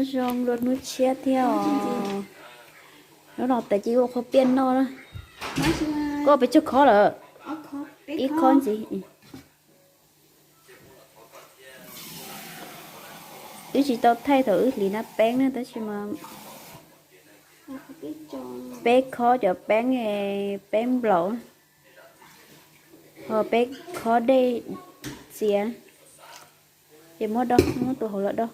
Zoo dua hnub tshiab thiab os. Hnub no tes cia ua qhuav piaj noj na. Koj pes tsawg khob lawm? Ib khob ntxiv. Wb tsis tau thaij thaum wb hliv nab peeb na tab sis mas peb khob cov peeb, peeb nplaum, ho peb khob dej txias. Ces muab do, muab tus hauv los do.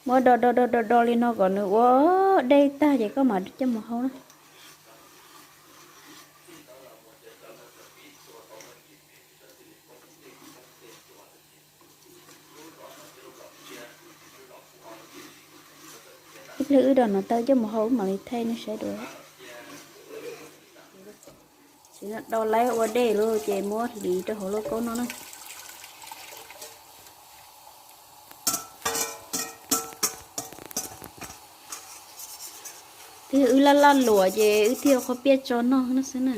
Muab do do do do do li no kom nws ua dej tag ces koj mam coj mus hau na. Ib pliag wb do no tau coj mus hau wb mam li thaij nej saib dua. Tsis no do laib ua dej lawm ces muab hliv rau hauv lauj kaub no na. Twb yog wb laj laj luam ces wb thiaj ua qhuav piaj tso noj no xwb na.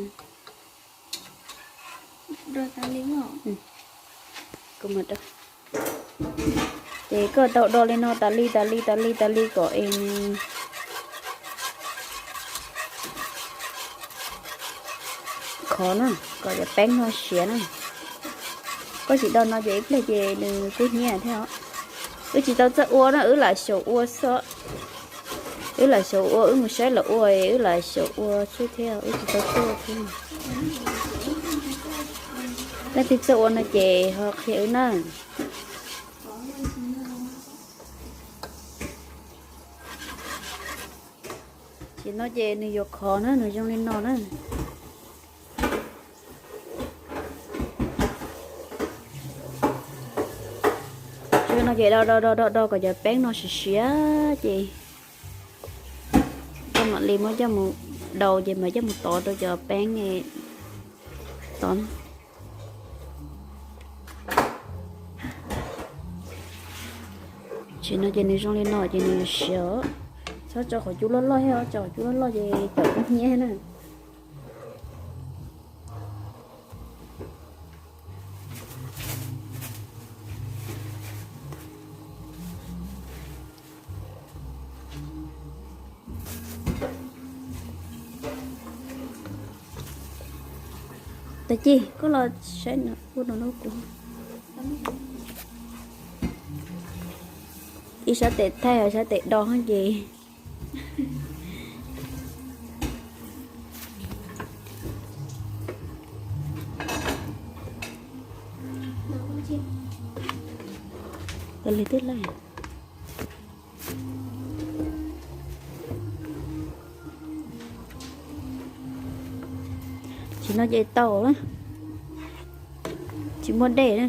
Ces koj tau do li no tas li tas li tas li tas li kom es nws khov na, kom cov peeb no siav na. Koj tsis do no ces ib pliag ces nws kuj hnyiab thiab os. Wb tsis tau txawj ua na, wb lam xyaum ua xwb. Wb lam xyaum ua, wb mus saib lawv ua, wb lam xyaum ua xwb thiab wb tsis tau txawj ua thiab. Leej twg txawj ua no ces ho qhia wb na. Ces no ces nws yuav khov na, nws zoo li no na. Zoo no ces do do do do do kom cov peeb no siav siav ces koj mam li muab coj mus daus ces mam coj mus tov rau cov peeb tov. Ces no ces nws zoo li no ces nws siav. Txhob tso qhov cub loj loj thiab, tso qhov cub loj loj ces cov kuj hnyiab na. Tag kis koj los saib no, ua no no kuv ib sab tes thaij, sab tes do ces Tau li twb laij. Tsis no ces tau na, tsis muaj dej na.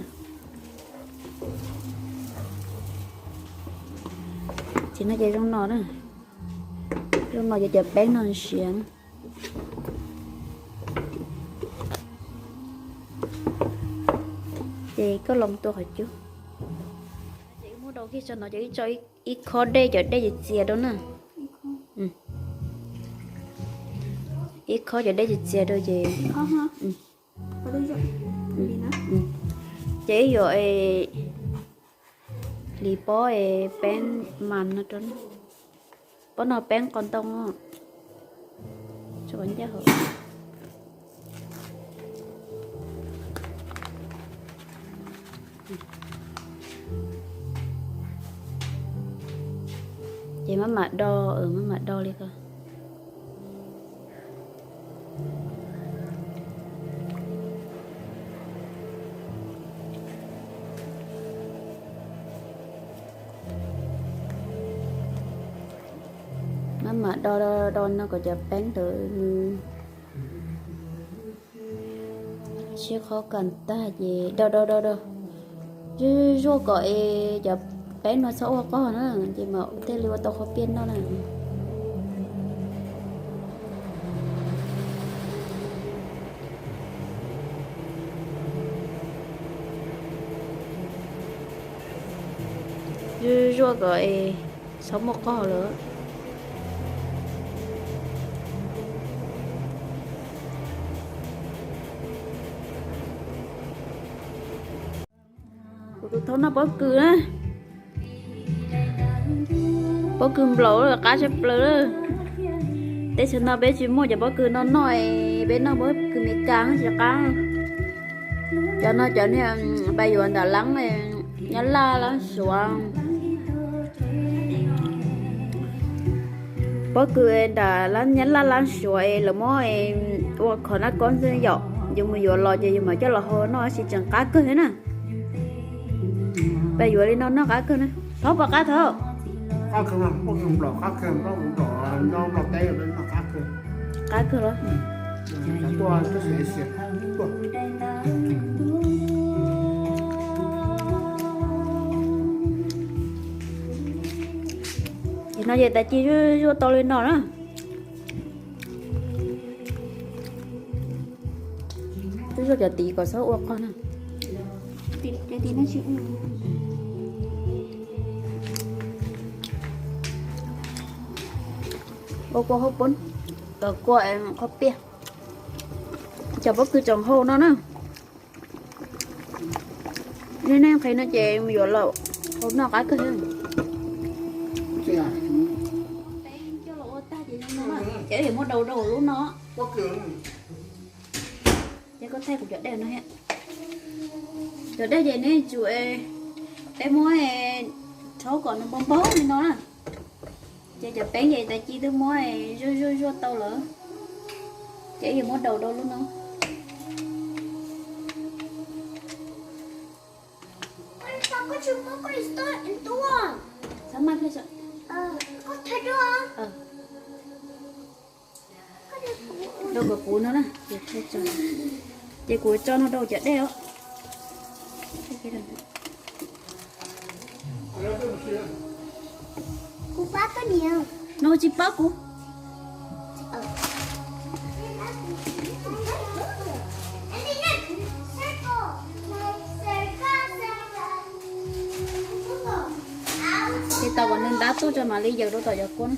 Tsis no ces zoo no na, zoo no ces cov peeb no siav na. Ces koj los tua qhov cub. Ces wb muab do kiag tso no ces wb tso ib khob dej, cov dej txias txias rau na. Ib khob cov dej txias txias rau ces, ces wb yuav hliv pob es peeb mas no rau. Pob no peeb qos ntoo os. Ces maj mam do, maj mam do li ko. Maj mam do do do no kom cov peeb ntawd nws sib qhob kas tag ces do do do do zuj zuaj kom es cov peeb no txhob ua qoj na, ces mam thiaj li ua tau qhov piaj noj na. Zuj zuaj kom es Txhob muaj qog lawm. Kuv tus thaub noj pob kws na. Pob kws nplaum qab tshaj plaws. Teb chaws no peb tsis muaj cov pob kws no noj, peb noj pob kws Meskas tsis qab. Cov no cov niag pab yuav nram lab, Nyab Laj lab Suav. Pob kws nram lab Nyab Laj lab Suav es lawv muab ua qhov nab kob xwb yom, yus mus yuav los ces yus mam coj los hau noj, tab sis tseem qab kawg thiab na. Pab yuav li no noj qab kawg na. Thaub puas qab thaub? Qab kawg los. Ces no ces tas ci zuaj zuaj tau li no na. Twb zuaj cov tid kom txhob ua qog na. Ua kua hauv poob, kom kua qhov piaj. Cov pob kws tseem hau no na. Nej nqhis no ces mus yuav los hau noj qab kawg. Ces yuav muab daus daus lub no. Ces koj thaij kuv cov dej no thiab. Cov dej ces neb tsum, peb muab rhaub kom nws npau npau li no na. Ces cov peeb ces tas ci twb muab zuaj zuaj zuaj tau lawm. Ces yuav muab daus daus lub no. Rau kom puv no na, ces kuv tso no rau cov dej os. No tsis pab kuv. Ces tos kom nws ntab tuaj tso mam li yaws rau tom cov kua na.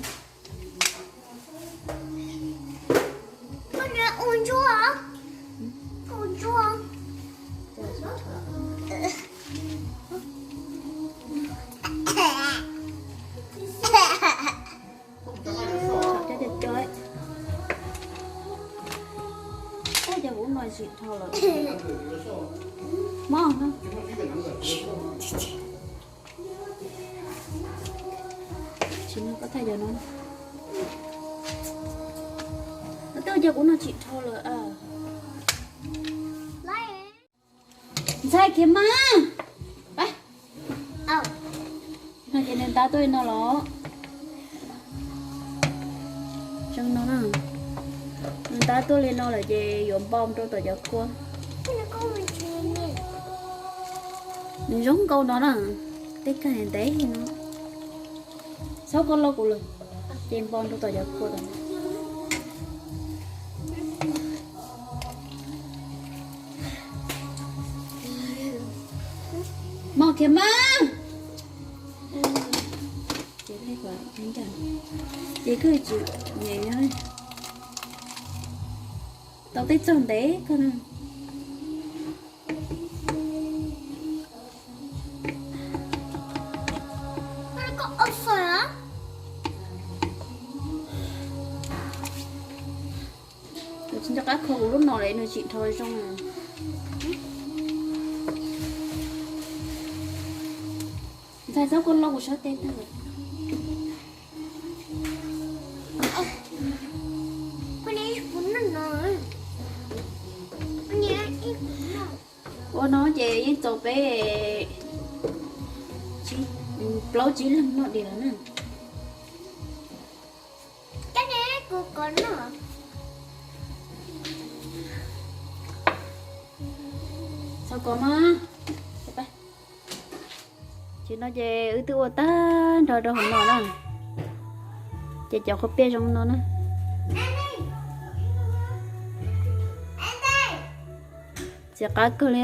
Tab cov kuv no tsis dhau lawm. Mob no. Tsis no koj thaij cov no. Tab cov kuv no tsis dhau lawm. Ntxhais khiav mas. No ces nws ntab tuaj li no los. Zoo no na. Nws ntab tuaj li no lawm ces yuav npo rau tom cov kua. Nws zoo nkauj no na. Tej kag ntev no. Txhob koj lauj kuv lawm. Ces npo rau tom cov kua lawm. Mos khiav mas. Ces koj tsis nyem nyob, tau tej txog ntev kawg na. Tsis nco qab kho kuv lub no lawm, nws tsim dhau zoo. Ntxhais txhob kua lauj kuv sab tes tag lawm. Ua no ces yeej txaus peb plaub tsib leeg noj diam lawm na. Txhob kua mas. Ces no ces wb twb ua tag nrho rau hauv no na. Ces cov kua piaj zoo no na. Txiv qab kawg li.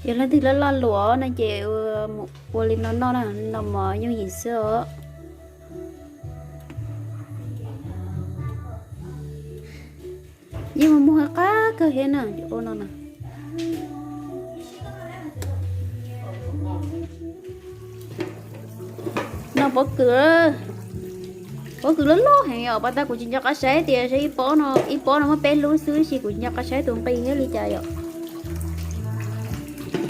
Yog leej twg loj loj luam no ces ua li no noj na, no mas yooj yim xwb os. Yeej muag qab kawg thiab na, ua no na. No pob kws, pob kws loj loj heev yom, pas tas kuv tsis nco qab saib tias ib pob no, ib pob no muaj peb lub xwb, tab sis kuv tsis nco qab saib tus nqi thiab li cas yom.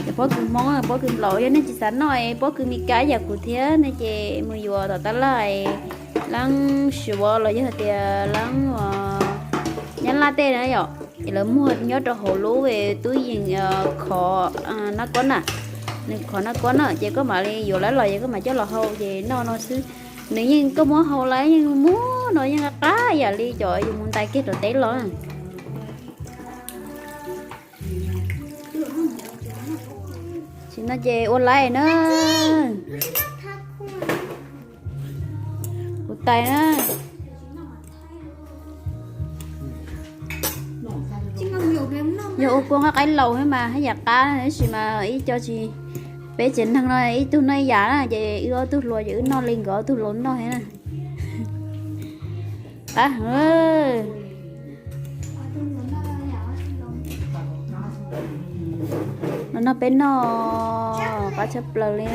Ces pob kws Hmoob, pob kws Nplog, yog nej tsis xav noj pob kws Meskas yam kuv thiab no ces mus yuav tom tab laj leej Suav los yog tias leej Nyab Laj tej na yom, es lawv muag nyob rau hauv lub tub yees khov nab kob na, nws khov nab kob na, ces koj mam li yuav lawv los ces koj mam coj los hau ces noj no xwb. Nws yeej, koj muab hau lawm yeej muag no yeej qab qab yam li cov yus mus ntais kiag tom teb los. Tam sim no ces ua laib na, kuv tais na. Yog ua kua nqaij qaib laus thiab mas haj yam qab, tab sis mas ib co tsis, peb tsev neeg no ib tug noj ib yam na, ces wb ob tug hluas ces wb noj li nkawd ob tug hluas noj thiab na. Qab heev. Los nrog peb noj, qab tshaj plaws li.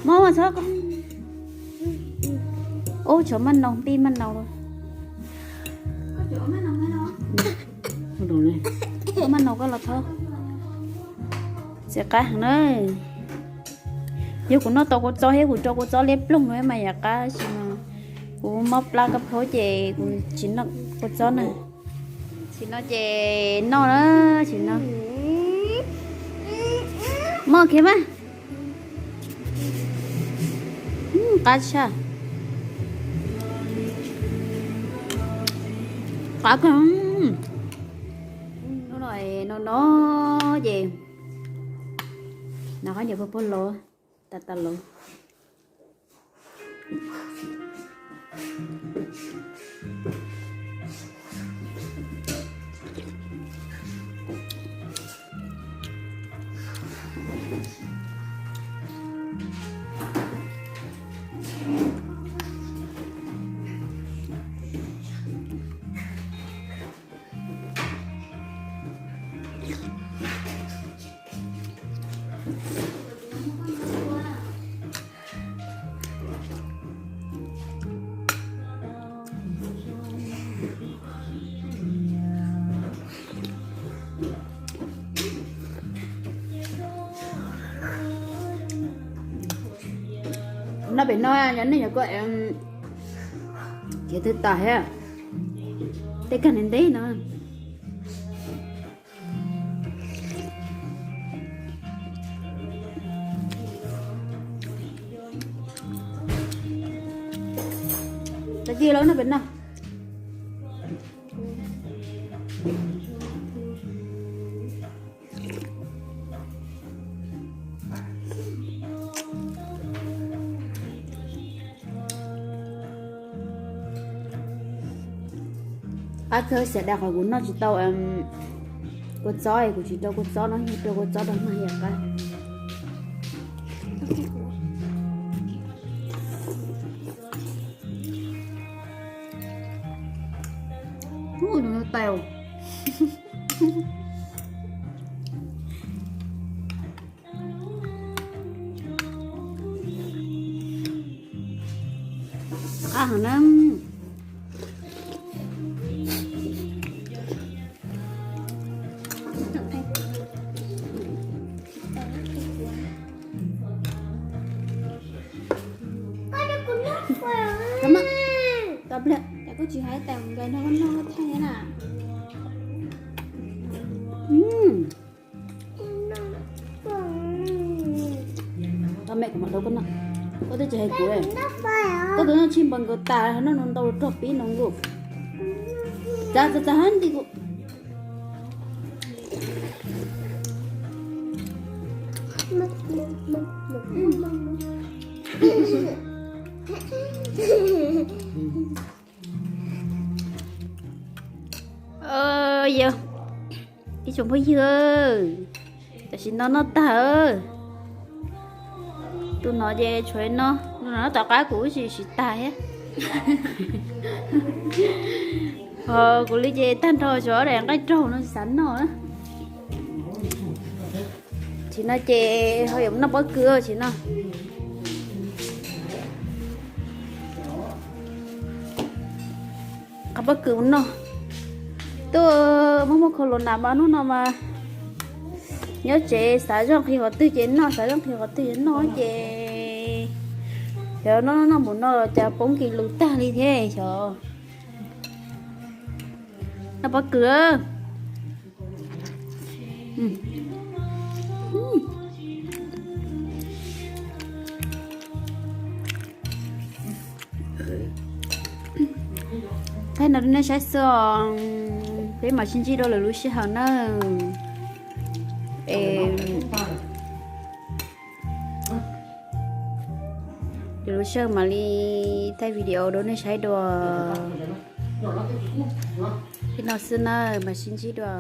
Mob mas txhob, ub, tshuav maj nau, npij maj nau. Maj nau koj los thawb. Txiv qab heev na. Yog kuv noj tau kua txob thiab kuv rau kua txob liab ploog no mas yam qab, tab sis mas kuv mob plab kab phaub ces kuv tsis noj kua txob na. Tam sim no ces noj na, tam sim no. Moj kiag mas. Qab tshaj. Qab kawg. Hnub no no no ces nov qab ncaws pag pag los, tas tas los. Noj pem no, nej cov koj, kev twg tas thiab, tej kag ntev ntev no. Tag kis los noj pem no. Qab kawg, xav dag qhov kuv noj tsis tau kua txob, kuv tsis rau kua txob no, yog rau kua txob rau noj yam qab. Tais, qab heev na. Tau pliag, cas koj tsis hais tais nkawd nrog koj noj koj thaij na. Tau me kuv mam hlawv koj noj. Koj twb tsis hais kuv, koj twb noj tshij npawg nkawd tas, noj no ntau rog pib no nkuj. Txav txav txav hab nti kuv. Yog ib tsoom phooj ywg, tam sim no noj tag. Tus no ces tshuav no, no tom qab kuv ib tsis siv tag thiab. Ho kuv li ces tag nrho tshuav daim nqaij raug no tsis xav noj. Tam sim no ces ho yuav mus noj pob kws tam sim no. Qhov pob kws mus noj, twb muaj muaj corona mas hnub no mas nyob tsev xav zoo nqhis qhov twg ces noj, xav zoo nqhis qhov twg ces noj ces yog noj noj mus no los cas poob kis lus tag li thiab xyov. Noj pob kws. Thaij no rau nej saib xwb os, peb mam sib ntsib dua lwm lub sij hawm nawb. Lwm lub sij hawm mam li thaij video rau nej saib dua. Li no xwb nawb, mam sib ntsib dua.